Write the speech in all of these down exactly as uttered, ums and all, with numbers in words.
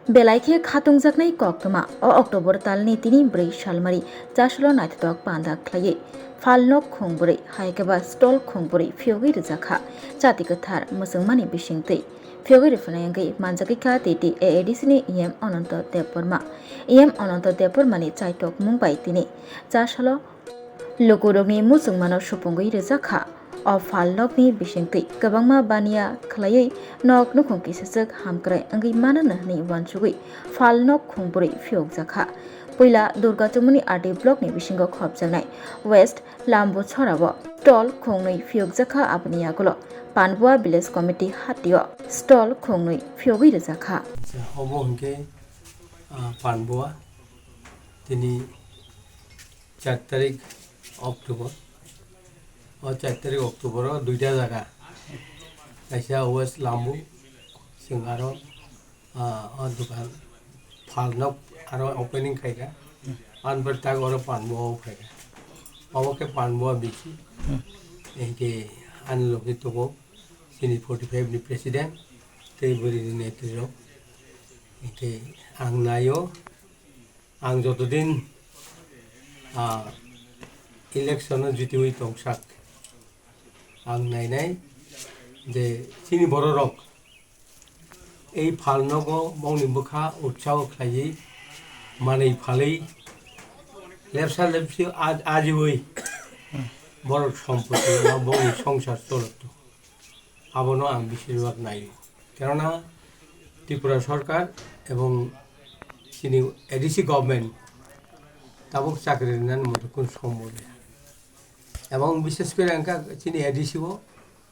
Belai khe khatungjaknai koktwma o October talni tini bwrwi salmari Chasalo naithotok panda khlaiwi phalnok khungbrwi hai khe ba stall khungbrwi phiyogwi rwjakha. Chati kwthar mwchwngmani bisingtwi phiyogwi rwphinai wngwi manjagwi kha T T A A D C ni E M Ananto Debbarma. E M Ananto Debbarmani chaitokmung bai tini Chasalo lukurokni muchungmano supungwi rwjakha. O phalnokni bisingtwi kwbangma baniya khlaiwi nok nukhung kisachwk hamkrai wngwi mano hwnwi uansugwi phalnok khungbrwi phiyokjakha. Puila Durga Chumuni R D blockni bisingo khopjaknai West Lambu Chorao stall khungnwi phiyokjakha, aboni yagulo Panbua Village Committee hatio stall khungnwi phiyogwi rwjakha. Obo hwnkhe, ah, Panbua tini char tarik October. O char tarik October o duita jaga. Kaisa West Lambu, chwng aro, ah, o dokan phalnok aro opening khaikha. Anbar tak oro Panbua o khaikha. Obo khe Panbua bisi. Hinkhe ani logi tongo chini forty five ni president tei bwrwi ni netri rok. Hinkhe ang naio, ang jotodin, ah, election o jitiwi tongsak, ang nainai je chini bororok ei phalnogo bongni bwkha utsaho khlaiwi manwi phalwi lepsa lepsi a-, ajiwi borok sompoti ba bongni songsar cholokto. Abono ang bisirbak naio. Kenona Tripura sorkar ebong chini A D C government tabuk chakri rinani moto kun sombol ya. Ebong bishes kore wngkha chini A D C o,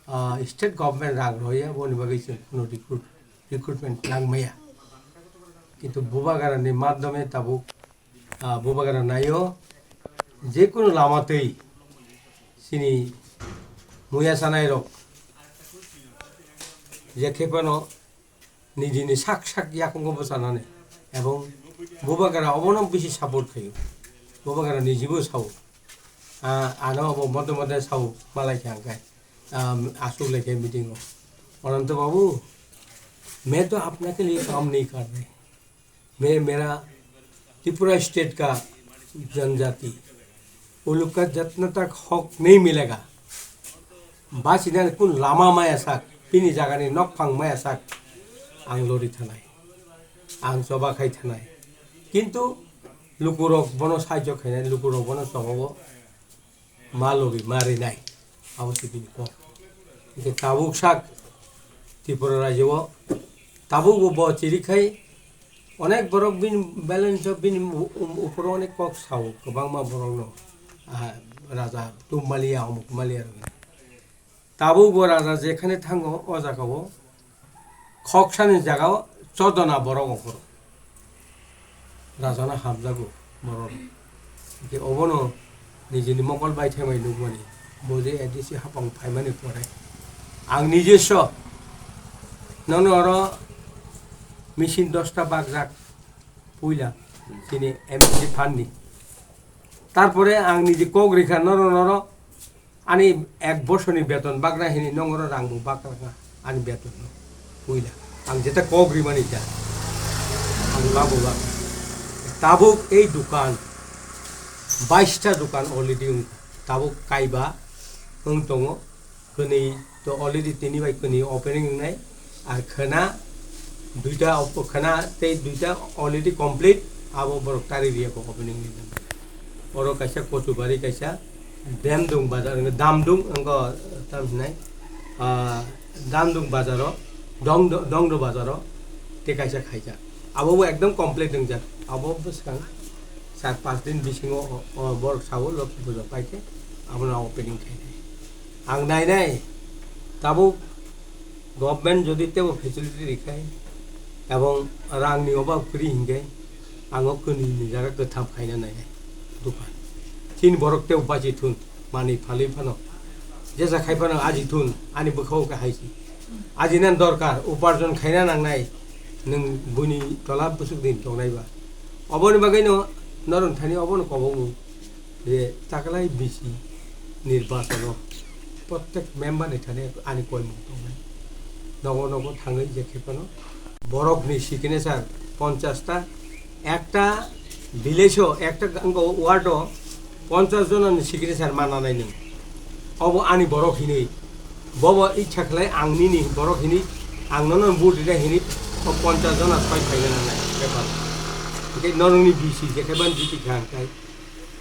ah, state government rang roya, boni bagwi chwng kuno recruit, recruitment nang maya. Kintu Bubagra ni madhyome tabuk, ah, Bubagra naio, jekunu lama twi chini muya sanai rok je khe phano nijini sak sak yakungo bwchanani ebong Bubagra obono bisi support khaio. Bubagra nijibo sao, ah, ano obo mode mode sao malai kha hwnkhe, ah, aswk lai khe meeting o, "Ananto babu, main to apna ke liye kaam nahi kar rahe." मैं मेरा त्रिपुरा स्टेट का जनजाति, उन लोग का जितना तक हक नहीं मिलेगा, bachina kun lama maya sak, bini jagani nokphang maya sak, ang lori thanai, ang choba khai thanai. Kintu lukurok bono sahajyo khainai, lukurok bono chobao ma logi ma rinai, abo se bini kok. Hingke tabuk sak Tripura rajyo o tabuk bo, bo chiri khai onek borok bini balance o bini u-, u-, uporo onek kok sao kwbangma borok no, ah, raja tum maliya, omuk maliya rok. Tabuk bo raja jekhane thango, o jaga o khoksani jaga o chodona borok ongkhoro. Raja no hamjago borok. Hingke obono nijini mokol bai themai nukmani. Bo je A D C hapang phaimani pore ang nijeso nono oro machine dosta bakjak puila chini M L A fund ni. Tarpore ang niji kok rikha noro noro Ani ek bosorni beton bagra hini nongoro rang bo bagra kha ani beton no. Puila ang jeta kok rimani ta ang babu bagra. Tabuk ei dukan baista dukan already wng tabuk kaiba wng tongo. Kwnwi to already tini bai kwnwi opening wngnai. Ar khwna duita op-, khwna tei duita already complete, abo borok tari riya kok opening ni. Oro kaisa Kochubari kaisa Demdung bazar, Damdung wngkha tam hinai, ah, Damdung bazaro, Dongdo, Dongdo bazaro tei kaisa khaijak. Abo bo ekdom complete wngjak. Abo bwskang char panch din bisingo o, o borok sao Lokhi Pujo paikhe abono opening khainai. Ang nainai tabuk Government jodi tebo facility rikhai ebong rangni obab kwrwi hinkhe ang o kwnwini jaga kwtham khaina nainai dukan. Chini borok tebo bachi thun manwi phalwi phano jesa khai phano aji thun ani bwkha o khe hai si. Ajina dorkar uparjon khaina nangnai nwng buini tola bwswk din tongnai ba. Oboni bagwino norok thani obono kobokmung. Je taklai bisi nirbachono prottek member ni thani ani koimung tongnai. Nogo nogo thangwi je khe phano borokni signature Ponchash ta, ekta village o, ekta ward o ponchash jonani signature mananai nwng. Obo ani borok hinwi, bobo ichha khlai ang nini borok hinwi, ang nono vote rina hinwi, o ponchash jona soi phaina nangnai bepar. Hwnkhe norokni B C jekhe ban jiti kha hwnkhe,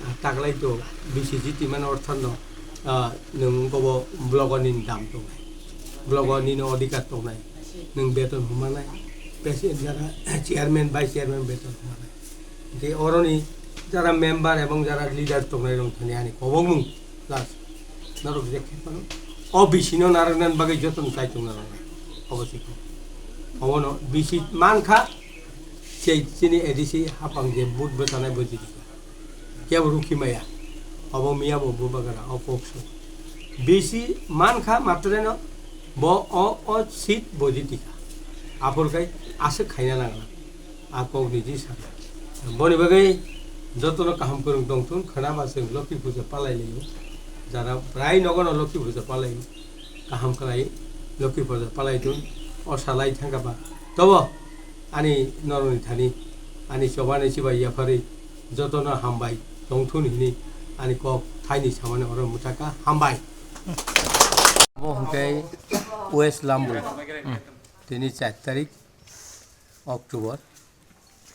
ah, taklai to B C jiti mano ortho no, ah, nwng bobo blogo nini dam tongnai, blogo nini odhikar tongnai, nwng beton humanai, president jara chairman, vice chairman beton humanai. Hwnkhe oroni jara member ebong jara leader tongnai rok thani ani kobokmung plus norok je khe phano o B C no narwknani bagwi jotono chai tongna nangnai. Obo se kok. Obono B C mankha, sei chini A D C hapang je vote bwchanai bo jiti kha. Kebo rukhi maya. Obo miya bo bubagra o kok se. B C mankha matreno bo o, o seat bo jiti kha. Aphor khai aswk khaina nangla. A kokni ji saka. Boni bagwi jotono kaham kwrwng tongthun, khwnaba chwng Lokhi puja palai laio. Jara bwrai nogono Lokhi puja palai, kaham khlai Lokhi puja palai thun, o salai thangkha ba. Tobo ani norokni thani, ani chobani chibai yapharwi jotono hambai tongthun hini ani kok thaini samani oro mwthaka, hambai. Abo hwnkhe West Lambung, tini char tarik October.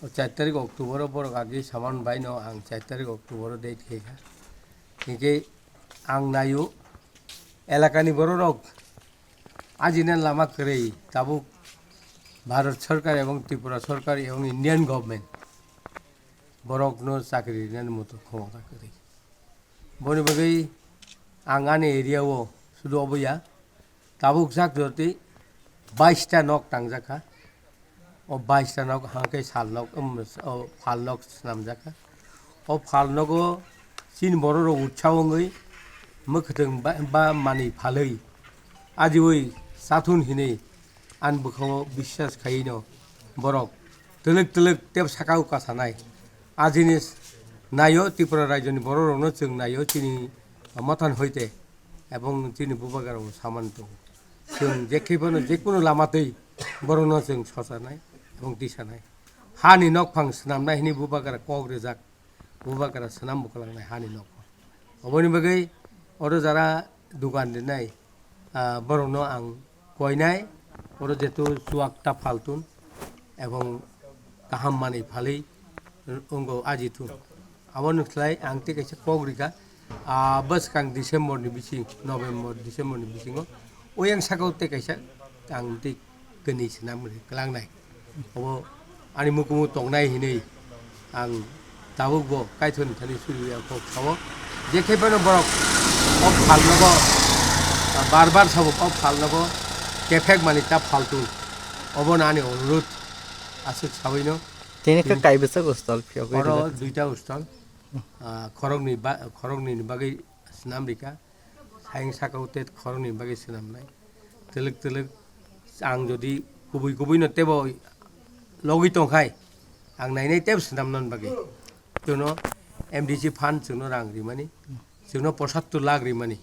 O char tarik October o borok agi saman bai no ang char tarik October o date khe kha. Hinkhe ang naio elakani borok rok ajina lama kwrwi tabuk Bharat Sarkar ebong Tripura Sarkar ebong Indian Government borok no chakri rinani moto khomota kwrwi. Boni bagwi ang ani area o sudu obo ya, tabuk jak jotwi bais ta nok tangjak kha. O bais ta nok hwnkhe sal nok, um, o phal nok swnamjak kha. O phal nogo chini borok rok utsaho wngwi mwkhwtwng ba, ba manwi phalwi ajiwi chathun hinwi ani bwkhao biswas khaiwi no borok twlwk twlwk tep saka o kasanai. A jinis naio Tripura rajyoni borok rokno chwng naio chini mathan hoite ebong chini bubagra rok saman tongo. Chwng jekhe phano jekunu lama twi borokno chwng sosanai ebong tisanai. Hani nokphang swnamnai hwnwi bubagra kok rijak, bubagra swnam bwkhalangnai hani nokphang. Oboni bagwi oro jara dugan rinai, ah, borokno ang koinai, oro jetu chuwak ta phaltun ebong kaham manwi phalwi wngkha aji thung. Aboni khlai ang tei kaisa kok rikha, ah, bwskang December ni bising, November, December ni bisingo oyang sakao tei kaisa ang tei kwnwi swnam rwi kwlangnai. Obo ani mukumu tongnai hinwi ang tabuk bo Kaithorni thani suriwi ang kok sao. Jekhe phano borok o phalnogo, ah, bar bar sabo o phalnogo kephek mani ta phaltung. Obono ani onurudh aswk sawino. Tini khe kaibwswk hostel phiyogwi oro rijak. Duita hostel. Ah, khoroknwi ba-, khoroknwini bagwi swnam rikha. Hayung sakao tei khoroknwini bagwi swnamnai. Twlwk twlwk ang jodi kubui kubui no teibo logwi tongkhai, ang nainai teibo swnamnani bagwi. Chwngno M D C fund chwngno rang rimani, chwngno pochattor lakh rimani.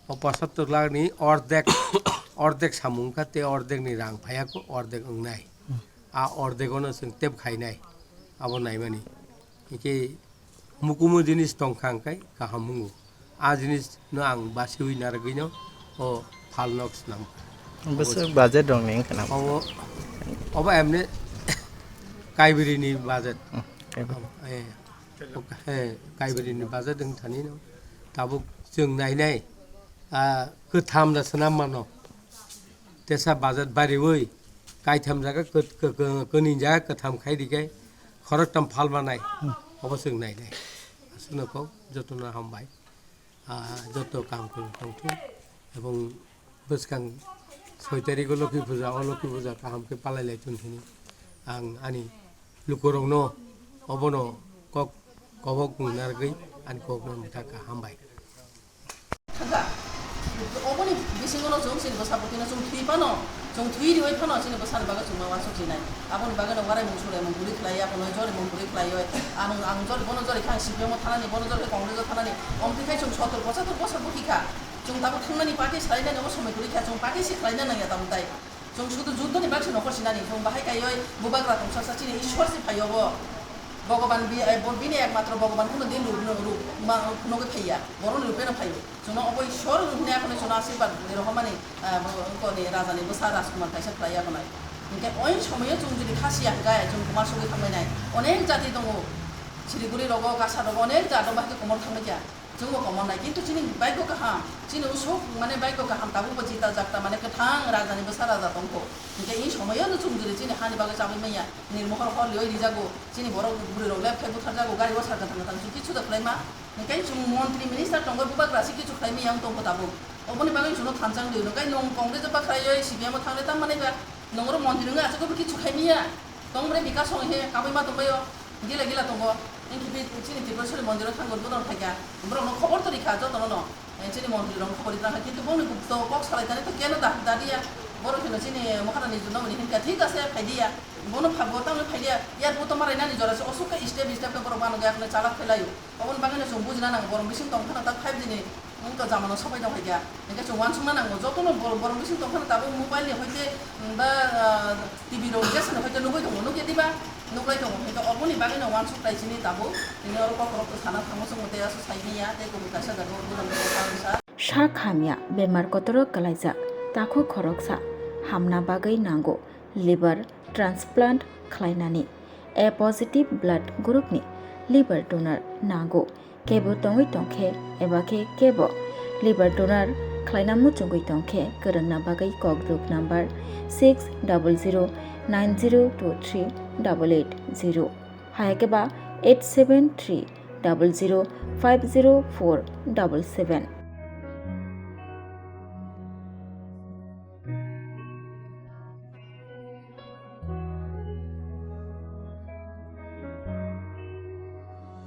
O pochattor lakh ni ordek, ordek samung kha tei ordek ni rang phaiya kho, ordek wngnai. A ordegono chwng tep khainai, abo naimani. Hikhe mukumu jinis tongkha hwnkhe kaham wngo. A jinis no ang basiwi narwgwino o phalnok swnam. Bwswk budget rok ni wngkha na? Obo, obo emne Kaibri ni budget. Hmm, Kaibri. Obo, eh, eh, Kaibri ni budget wngthani no. Tabuk chwng nainai, ah, kwtham da swnam mano. Tesa budget bariwi kaitham jaga kw-, kw-, kw-, kwnwi jaga kwtham khai rikhe khoroktham phal manai. Hmm. Obo chwng nainai. Aswkno kok jotono hambai. Ah, joto kaham khe tongthun. Ebong bwskang soi tarikh o Lokhi puja, o Lokhi puja kaham khe palai lai thun hini ang ani lukurokno obono kok kobok narwgwi ani kokno mwthaka hambai. Thangkha. Oboni bisingono chwng chini bwsa bwtwino chwng thwi phano, chwng thwi riwi phano chini bwsani bagwi chwng ma uansuk sinai. Aboni bagwino waraimung suraimung bwrwi khlaiya, phano jorimung bwrwi khlaiwi. Ang, ang jori, bono jori khe ang C P M o thanani, bono jori khe Congress o thanani. Omtwi khai chwng sottor pochator bosor bwkhi kha. Chwng tabuk thangnani party salainani omo somoi kwrwi kha, chwng party se khlaina nangya tamo tai. Chwng sudu juddoni bagwi nokol sinani, chwng bahai kaiwi bubagra tongsa sa chini Ishwar si phaio bo. Bhogoban bi-, eh, bo bini ekmatro Bhogoban kuno din rup, rup, rup ma, phunugwi phaiya, borokni rupeno phaio. Chwngno obo Ishwar hwnwi akhonwi chwngno asirwad rwi rohormani, eh, bo, koni rajani bwsa Rajkumar kaisa khlaiya khwnai. Hinkhe oin somoyo chwng jodi khasiya hinkhe chwng kwma sugwi thangbainai. Onek jati tongo, Siliguri rogo, Kasa rogo, onek jat rogo bahai khe komor thangbaikha. Chwngbo komor nai, kintu chini bike kaham, chini usuk mane bike kaham, tabukbo jita jakta mane kwthang rajani bwsa raja tongkho. Hinkhe i somoyo no chwng jodi chini hani bagwi chabwi manya, nirmohor hor liwi rijago, chini borok bwrwi rok lep khai butharjago, gari o sakha thang thang chwng kichu da khlaima. Hinkhe chwng montri minister tongo, bubagra se kichu khlai manya wng tongkho tabuk. Oboni bagwi chwngno thansa wngwi rwkha, nwng Congress o bakhraio C P M o thangle tamani ba nwng oro montri wngwi achukgwi kichu khai manya. Tongbre bika song he kabui ma tongbaio. Gila gila tongo. Engkhe bi chini Tripureshwari mondiro thango bodol khaikha. Borokno khobor to rikha jotono no. Eh, chini montri rok khobor rikha kintu bongni to kok salai tani to keno da dadiya. Borok hino chini mohana ni juno mani hinkha thik ase phaidiya. Bono phago tamni phaidiya. Yar buto marai nani jora se osuk khe step step khe borok bano gaya khne chalak khe laio. Oboni bagwi no chwng bujina nango borok bising tong khana ta five G ni Wngkha jamano sopai tong khaikha. Hinkhe chwng uansukna nango, jotono bor-, borok bising tongphano tabuk mobile ni hoite, mm, ba, ah, T V rok jesani hoite nugui tongo, nukya diba? Nuklai tongo. Hinkhe oboni bagwino uansuk tai chini tabuk. Tini oro kokrok to sana thango chwngno tei aswk sai manya, tei kubui kaisa jaga o bulang bulang sa. Sak hamya bemar kotorok kwlaijak, takhuk khoroksa hamna bagwi nango liver transplant khlainani. A positive blood group ni liver donor nango. Kebo tongwi tongkhe eba khe kebo liver donor khlaina muchungwi tongkhe kwrwngna bagwi kok group number six double zero nine zero two three double eight zero, hayakhe ba eight seven three double zero five zero four double seven.